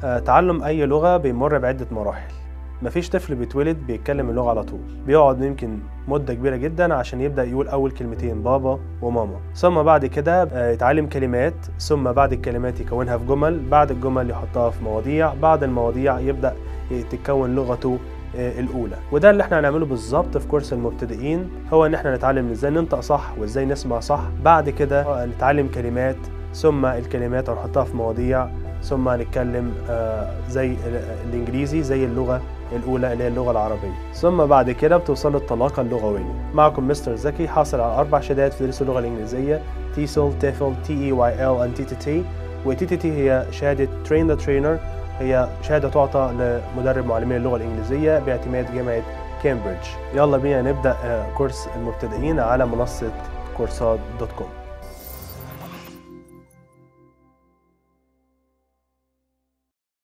تعلم أي لغة بيمر بعدة مراحل. مفيش طفل بيتولد بيتكلم اللغة على طول، بيقعد يمكن مدة كبيرة جدا عشان يبدأ يقول أول كلمتين بابا وماما، ثم بعد كده يتعلم كلمات، ثم بعد الكلمات يكونها في جمل، بعد الجمل يحطها في مواضيع، بعد المواضيع يبدأ تتكون لغته الأولى. وده اللي احنا هنعمله بالظبط في كورس المبتدئين، هو ان احنا نتعلم ازاي ننطق صح وازاي نسمع صح، بعد كده نتعلم كلمات، ثم الكلمات هنحطها في مواضيع، ثم نتكلم زي الإنجليزي زي اللغة الأولى اللي هي اللغة العربية، ثم بعد كده بتوصل للطلاقة اللغوية. معكم مستر زكي، حاصل على 4 شهادات في تدريس اللغة الإنجليزية: TESOL، TEFL، TEYL and TTT. و TTT هي شهادة Train the Trainer، هي شهادة تعطى لمدرب معلمين اللغة الإنجليزية باعتماد جامعة كامبريدج. يلا بينا نبدأ كورس المبتدئين على منصة كورسات.com.